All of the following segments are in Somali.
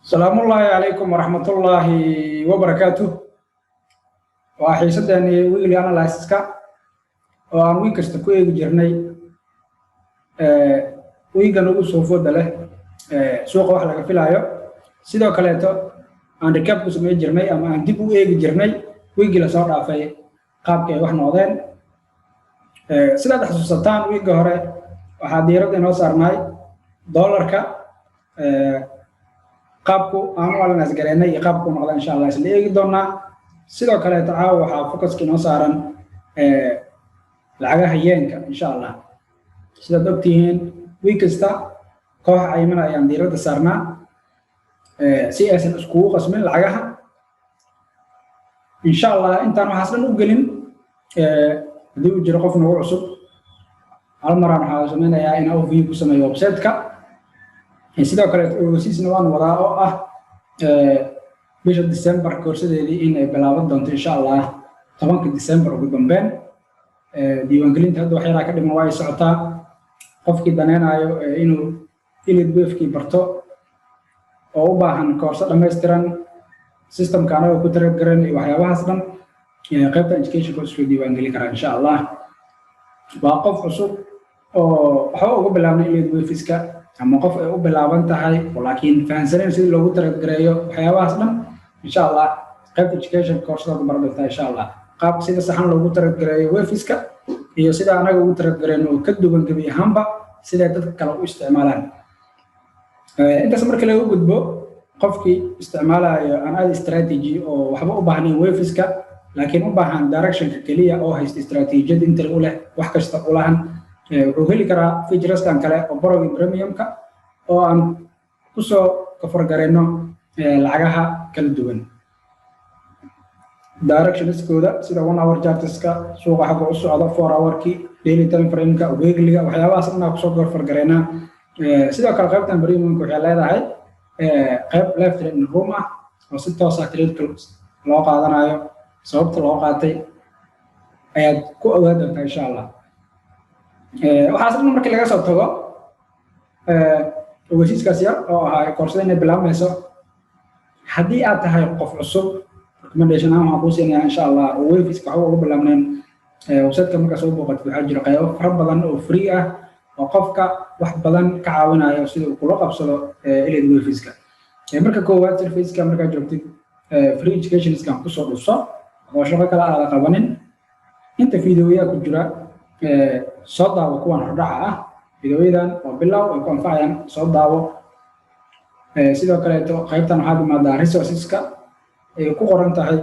Salaamullaahi calaykum waraxmatullaahi wabarakaatuh. Waa xiisadeenii weekly analysiska oo aan wiig kasta ku eegi jirnay wiigan ugu soo fooda leh suuqa wax laga filaayo. Sidoo kaleeto aan recap ku samayn jirnay ama aan dib u eegi jirnay wiiggii lasoo dhaafay qaabkii ay wax noqdeen. Sidaad xasuusataan, wiigga hore waxaa diiradda inoo saarnay doolarka, qaabku aan u analyse gareynay iyo qaabku noqda insha Allah isla eegi doonaa. Sidoo kaleeto caawa waxaa focuska inoo saaran lacagaha yeenka insha Allah. Sidaad ogtihiin, wiig kasta koox cayiman ayaan diiradda saarnaa si aysan iskugu qasmin lacagaha insha Allah. Intaan waxaas dhan u gelin, haddii uu jiro qof nagu cusub, hal maraan waxaa sameynayaa in overview ku sameeyo website-ka. Sidoo kale ogeysiisna waan wadaa oo ah bisha December koorsadeedii in ay bilaaban doonto insha Allah 10-ka December ugu dambeyn. Diiwaangelinta hadda wax yaraa ka dhiman, waa ay socotaa. Qofkii daneynayo inuu Elliott Wave-kii barto oo u baahan koorso dhammaystiran, systemka anagoo ku trade garan iyo waxyaabahaas dhan, qaybta education course soo diiwaangelin karaa insha Allah. Waa qof cusub oo waxba uga bilaabnay Elliott Waveska ama qof ay u bilaaban tahay laakiin fahansaneyn sidii loogu trade gareeyo waxyaabahaas dhan, insha Allah qaybta education koorsada ku baran doontaa insha Allah qaabka sida saxan loogu trade gareeyo waveska iyo sida anaga ugu trade gareyno oo ka duwan gebi ahaanba siday dadka kale u isticmaalaan. Intaas marka laga gudbo, qofkii isticmaalayo aan aad strategy oo waxba u baahnayn waveska laakiin u baahan directionka keliya oo haysta istaraatiijiyad inter u leh, wax kasta u lahan, wuxuu heli karaa featureskan kale oo pro-ga premiumka oo aan kusoo kafargarayno lacagaha kala duwan directionskooda, sida 1 hour chartiska, suuqa xagga u socda, 4 hourkii, daily time frameka, weeklyga, waxyaabahaas dhan aan kusoo kafargaraynaa. Sidoo kale qaybtan premiumka waxay leedahay qayb live trading room ah oo si toos ah tradeka loo qaadanayo, sababta loo qaatay ayaad ku ogaan doontaa insha Allah. Waxaas dhan markii laga soo tago, ogeysiiskaas yar oo ahaa koorsada inay bilaabmayso, haddii aad tahay qof cusub, recommendation ahaan waxaan kuu siinayaa insha Allah oo waveska waxba uga bilaabnayn, websiteka markaa soo booqatid waxaa jira qaybo fara badan oo free ah oo qofka wax badan ka caawinayo sida uu kula qabsado Elliott Waveska. Marka koowaad, serviceka markaa joogtid, free educationskan kusoo dhufso oo shaqo kale aada qabanin. Inta videoyaa ku jira soo daawo, kuwan hordhaca ah. Videoyadan waa bilow, ay ku anfacayaan, soo daawo. Sidoo kaleeto qaybtan waxaad imaadaa resourceska ay ku qoran tahay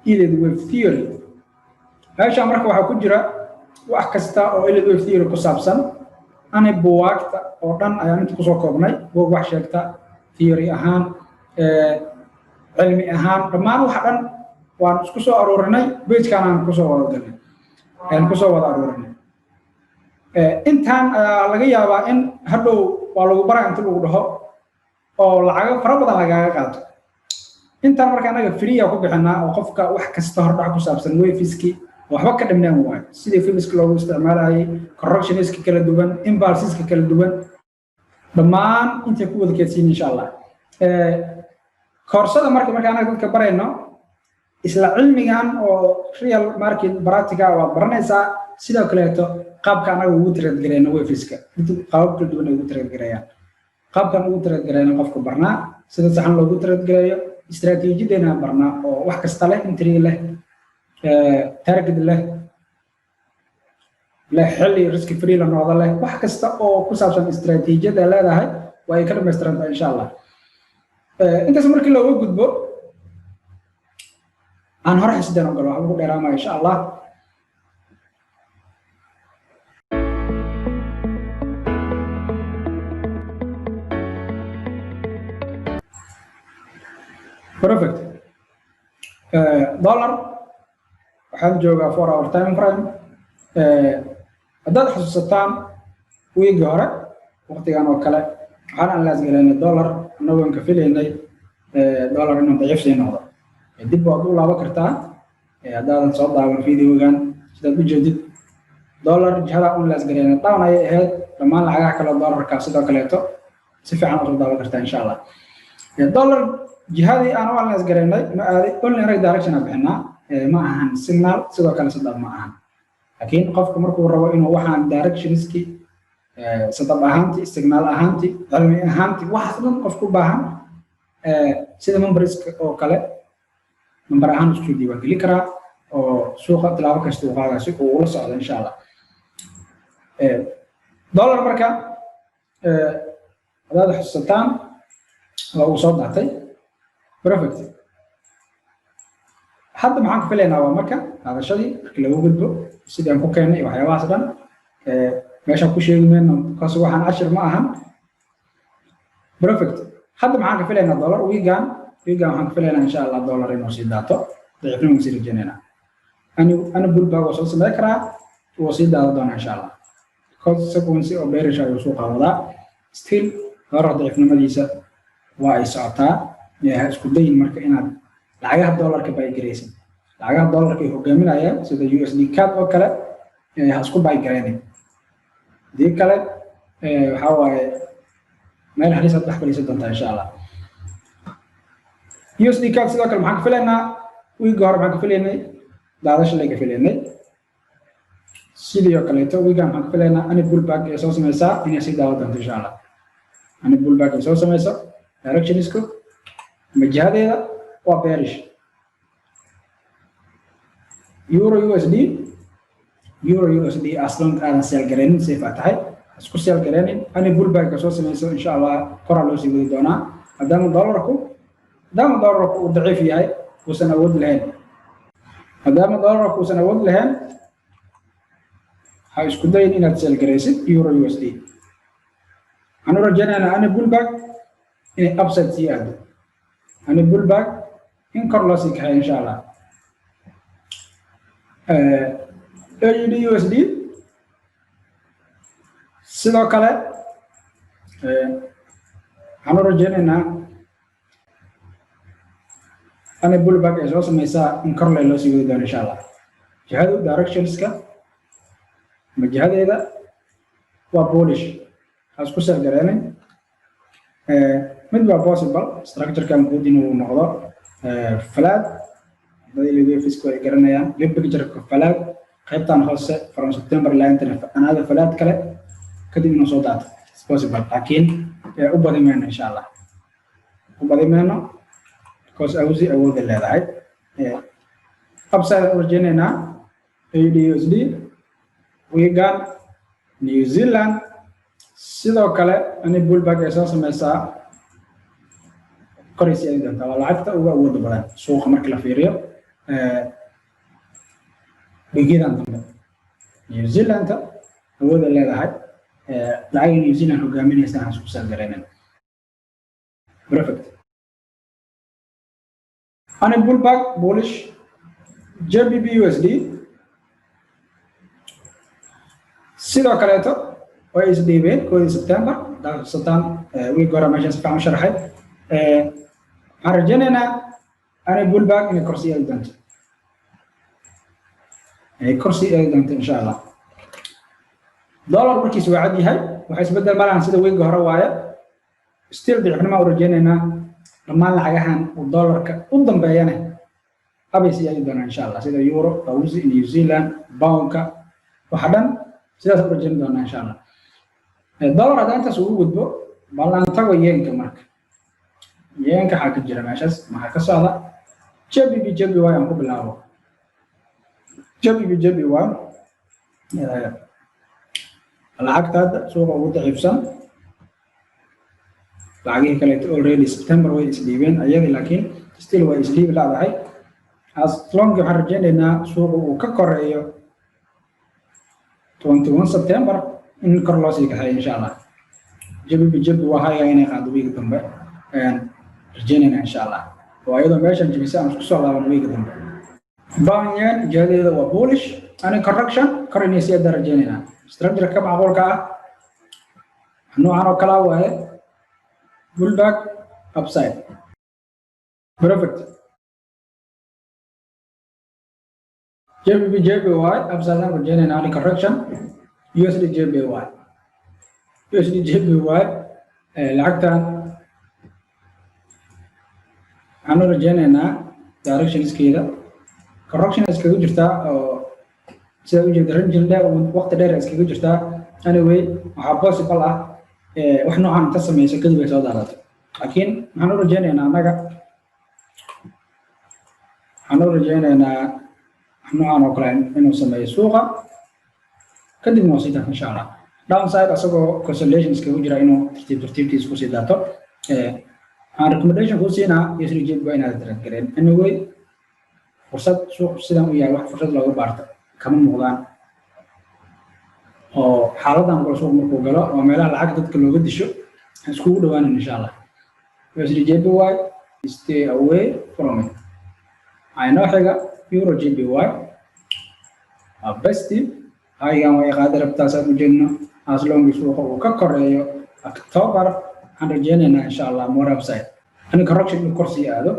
Elliott Wave Theory. Meesha marka waxaa ku jira wax kasta oo Elliott Wave Theory ku saabsan. Ani buwaagta oo dhan ayaan inta kusoo koobnay, buug wax sheegta theory ahaan, cilmi ahaan, dhammaan waxa dhan waan isku soo aruurinay. Pagekan aan kusoo wada galnay, ayaan kusoo wada aruurinay. Intaan ayaa laga yaabaa in hadhow waa lagu baraa inta lagu dhaho oo lacago fara badan lagaaga qaato. Intaan marka anaga free ku bixinaa oo qofka wax kasta hordhac ku saabsan waveski waxba ka dhimnaan waayo, sidii waveska loogu isticmaalayay, correctionska kala duwan, impulseska kala duwan, dhammaan intay ku wada keedsiin insha Allah. Koorsada marka anaga dadka barayno isla cilmigan oo real market practical waad baranaysaa. Sidoo kaleeto qaabka anaga ugu trade gareyno waveska, qaabab kala duwan ay ugu trade gareeyaan, qaabkan ugu trade gareyno qofka barnaa, sida saxan loogu trade gareeyo, istaraatiijiyadeena barnaa oo wax kasta leh, entry leh, target leh, leh xilli risk free la noqdo leh, wax kasta oo ku saabsan istaraatiijiyada leedahay waa ay ka dhamaystirantahay insha Allah. Intaas markii looga gudbo, aan hore xisideen ogolo waxba ku dheeraamaya insha Allah. Perfect. Dollar waxaan joogaa 4 hour time frame. Haddaad xasuusataan, wiigii hore waqtigan oo kale waxaan analyse galaynay dollar annagoon ka filaynay dollar inuu daciif sii noqdo. Dib waad u laaban kartaa haddaadan soo daawan videogan. Sidaad u jeedid, dollar jihada analyse galaynay down ayay ahayd. Dhammaan lacagaha kale dollarka sidoo kaleeto si fiican usoo daawan kartaa insha Allah. Dollar jihadii aan u analyze garaynay ma aaday. Only anaga direction aan bixinaa, ma ahan signal, sidoo kale setup ma ahan. Laakiin qofku markuu rabo inuu waxaan directionski, setup ahaanti, signal ahaanti, cilmi ahaanti, waxaas dhan qofku u baahan, sida memberska oo kale, member ahaan isku diiwaan geli karaa oo suuqa tilaabo kasta uu qaadaya si uu ula socdo, insha Allah. Dollar marka, hadaad xusataan, waa uu soo daatay. Perfect. Hadda maxaan ku filaynaa? Waa marka qaadashadii markii lagu gudbo sidii aan ku keennay waxyaabahaas dhan meeshaan ku sheegi mayno, kaas waxaan cashir ma ahan. Perfect. Hadda maxaan ka filaynaa dollar wiigan? Wiigan waxaan ka filaynaa, insha Allah, dollar inuu sii daato. Daciifnimo sii rajaynaynaa. Ani pullback waa soo sameyn karaa, wuu sii daada doonaa, insha Allah. Consequence oo bearish ayuu suuqa wadaa. Still dollar daciifnimadiisa waa ay socotaa. Ha isku dayin marka inaad lacagaha dollarka buy garaysid. Lacagaha dollarka ay hogaaminayaan, sida USD CAD oo kale, ha isku buy garaynin. Hadii kale waxaa waaye meel halis aad dhex fadhiisan doontaa, insha Allah. USD CAD sidoo kale maxaan ka filaynaa? Wiigga hore maxaan ka filaynay? Daadasha lay ka filaynay. Sidii oo kaleeto wiiggan maxaan ka filaynaa? Ani pullback ay soo sameysaa inay sii daawo doonto, insha Allah. Ani pullback ay soo sameyso, directionisku ama jihadeeda waa bearish. Euro USD, euro USD as long aadan sell garaynin, safe aad tahay, isku sell garaynin. Ani pullback soo sameyso, insha Allah, koraa loo sii wadi doonaa, maadaama dollarku uu daciif yahay, uusan awood lahayn. Maadaama dollarku uusan awood lahayn, ha isku dayin inaad sell garaysid euro USD. Waxaan u rajaynaynaa ani pullback inay upside sii aado, ani pullback in kor loo sii kaxeeyo, insha Allah. AUD USD sidoo kale waxaan u rajaynaynaa ani pullback ay soo sameysaa in kor le loo sii wadi doono, insha Allah. Jihadu, directionska ama jihadeeda waa bullish. Ha isku sell gareenin. Mid waa possible, structurekan guud inuu noqdo flat. Dadii fisku ay garanayaan big picture-ka, flat qaybtan hoose from September ilaa intana, another flat kale, kadib inuu soo daato. It's possible, laakiin u badi mayno, insha Allah. U badi mayno because Aussie awooda leedahay. Upside u rajaynaynaa AUD USD wiigan. New Zealand sidoo kale ani pullback ay soo sameysaa, koraysi aadi doontaa. Waa lacagta ugu awooda badan suuqa markii la fiiriyo wiigyadan dambe. New Zealanda awooda leedahay. Lacagii New Zealand hogaaminaysa aan isku sell garaynin. Perfect. Ani pullback bullish. GBP USD sidoo kaleeto way isdhiibeen 1-dii September. Haddaad xusataan, wiig hore meeshan si fiican u sharaxay. Waxaan rajaynaynaa ani pullback inay korsii aadi doonto, ay korsii aadi doonto, insha Allah. Dollar markiisa waa cad yahay, waxa isbedel malahan, sida wiigga hore waaye. Still daciifnimo u rajaynaynaa. Dhammaan lacagahan uu dollarka u dambeeyana abay sii aadi doonaan, insha Allah, sida euro, Aussie, New Zealand, poundka, waxa dhan sidaas u rajayn doonaa, insha Allah. Dollar haddaan intaas ugu gudbo, bal aan tago yenka. Marka yenka waxaa ka jira meeshaas, maxaa ka socda? GBP JPY aan ku bilaabo. GBP JPY, lacagta hadda suuqa ugu daciifsan. Lacagihii kaleeto already September way isdhiibeen ayadii, laakiin still way isdhiibi laadahay. As long waxaan rajaynaynaa suuqa uu ka koreeyo 21 September in kor loo sii kaxeeyo, insha Allah. GBP JPY waa haya inay qaado wiiga dambe rajaynayna, insha Allah, oo ayadoo meeshan jebisa aan isku soo laaban wiiga dambe. Pound yen jihadeeda waa bullish. Ani correction kor inay sii adaa rajaynaynaa. Structure ka macquulka ah noocan oo kala waaye, pullback upside. Perfect. GBP JPY upside aan rajaynaynaa, ani correction. USD JPY, USD JPY, lacagtan Waxaan u rajeynaynaa directionskeeda correction iskaga jirtaa, oo sida ujeeda range dheer, waqti dheer iskaga jirtaa. Anyway, waxaa possible ah wax noocan inta sameyso kadib ay soo daadato, laakiin waxaan u rajeynaynaa annaga, waxaan u rajeynaynaa wax noocan oo kale inuu sameeyo suuqa, kadibna waa sii daato insha Allah. Downside asagoo consolidation iskagu jira inuu tartiib tartiibtiisa kusii daato. Waxaan recommendation kuu siinaa USD waa inaad trade gareen. Anyway, fursad suuq sidan u yahay wax fursad looga baarto kama muuqdaan, oo xaaladan kale suuq markuu galo oo meelaha lacag dadka looga disho iskugu dhawaanan insha Allah. USD JPY, stay away from it. Waxaa inoo xiga Euro JPY. Waa besti haygan way qaadi rabtaa saad ujeedno. As long suuqa uu ka koreeyo October, waxaan rajeynaynaa insha Allah more upside, ani correction inuu kor sii aado,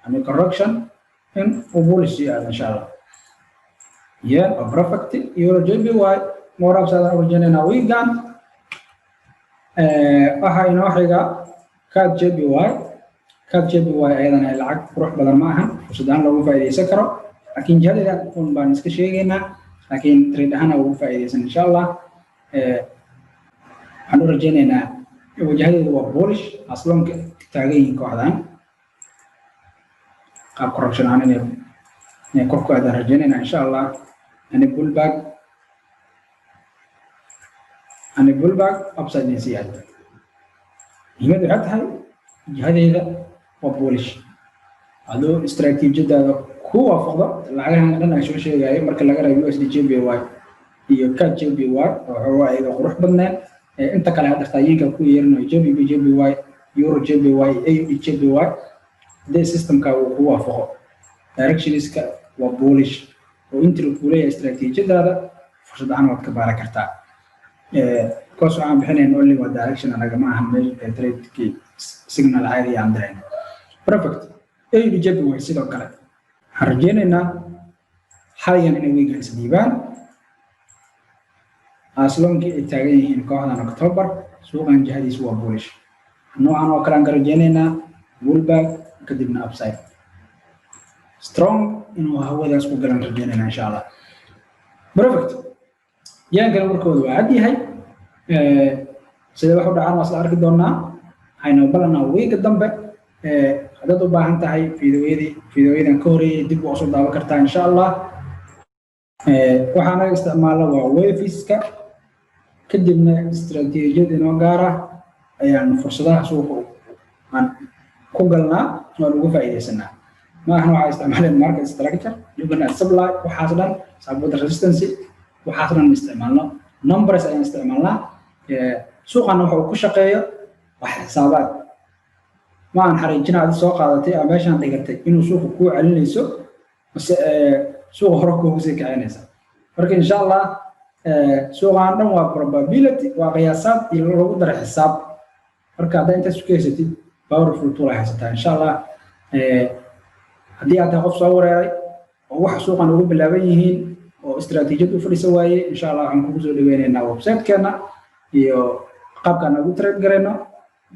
ani correction in uu bullish sii aado insha Allah. Yeah, waa perfect. Euro JPY more upside aan rajeynaynaa weekan. Waxaa inoo xiga CAD JPY. CAD JPY ayadana lacag qurux badan ma ahan fursad ahaan loogu faa'iidaysan karo, laakiin jihadeeda un baan iska sheegaynaa, laakiin trade ahaan ugu faa'iidaysan insha Allah. Waxaan u rajeynaynaa wajahadeedu waa bullish as long taagan yihiin kooxdan. Qaab correction ahaan inay kor ku aadaan rajeynaynaa insha Allah. Ani pullback upside inay sii aado. Muhiimaddu waxay tahay jihadeeda waa bullish. Adoo istaraatiijiyadaada ku waafaqdo lacagahan dhan aan soo sheegayo, marka laga reebo USD JPY iyo CAD JPY oo xoogaa ayaga qurux badneen, inta kale hadda yenka ku yeerinayo, GBP JPY, Euro JPY, AUD JPY, haddii systemka uu ku waafaqo directionska waa bullish oo entry kuu leeyahay istaraatiijiyadaada, fursad ahaan waad ka baaran kartaa, because waxaan bixinayn only waa direction, anaga ma ahan meesha tradekii signal caadi aan dirayno. Perfect. AUD JPY sidoo kale waxaan rajeynaynaa xaligan inay weegan isdhiibaan. As longkii ay taagan yihiin kooxdan October, suuqan jihadiisu waa bullish. Noocan oo kale aan ka rajeynaynaa pullback, kadibna upside strong inuu hawadaas ku galan rajeynayna insha Allah. Perfect. Yeenkana warkooda waa cad yahay. Sida wax u dhacaan waa isla arki doonaa. Waxaynu balanaa weeka dambe. Haddaad u baahan tahay fiidiyoyadii, fiidiyoyadan ka horeeyay dib waa usoo daawan kartaa insha Allah. Waxaana isticmaala waa waveska, kadibna istaraatiijiyad inoo gaara ayaan fursadaha suuqa aan ku galnaa, waan uga faa'iidaysanaa. Ma ahan waxaa isticmaaleen market structure, looking at supply, waxaas dhan, support, resistance, waxaas dhan isticmaalno. Numbers ayaan isticmaalnaa. Suuqana waxa uu ku shaqeeyo wax xisaabaad ma aan xariijina adi soo qaadatay ama meeshaan dhigatay inuu suuqa kuu celinayso mase suuqa hore kuugu sii kicinaysa. Marka insha Allah suuqaan dhan waa probability, waa qiyaasaad iyo lagu daray xisaab. Marka haddaa intaas ku haysatid, powerful tool ay haysataa insha Allah. Haddii aad tahay qof soo wareeray oo wax suuqan ugu bilaaban yihiin oo istaraatiijiyad u fadhisa waaye, insha Allah waxaan kugu soo dhaweynaynaa website-keena iyo qaabkaan ugu trade garayno,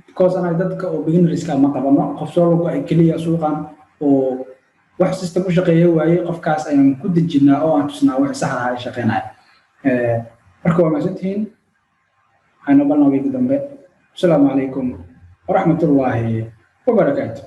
because anaga dadka oo beginnerska ma qabano. Qof soo lagu ay keliya suuqan oo wax system u shaqeeya waaye, qofkaas ayaan ku dejinaa oo aan tusnaa wax saxda ah ay shaqeynaya. Marka waa mahadsantihiin. Waxaynu balnaa wiigi dambe. Asalaamu calaykum waraxmatullaahi wabarakaatu.